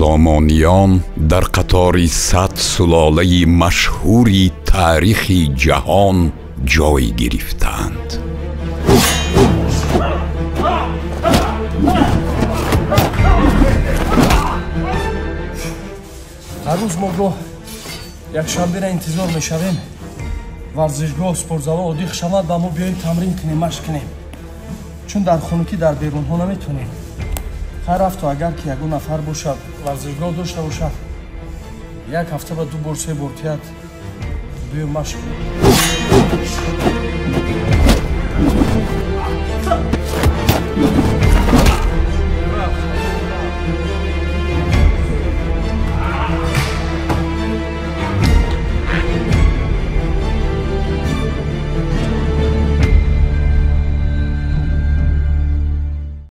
Сомониён дар қатори 100 сулолаи машҳури таърихи ҷаҳон ҷой гирифтаанд. Ҳар рӯз мо гоҳ якшанбера интизор мешавем, варзишгоҳ, спортзало одиқ шавад ва мо биёем тамрин кунем, машқ кунем, чун дар хунукӣ дар берунҳо наметонем. Хайр, рафту агар ки ягон нафар бошад, варзишгоҳ дошта бошад, як ҳафта ба 2 бор 3 бор тият, биёем машқ кунем.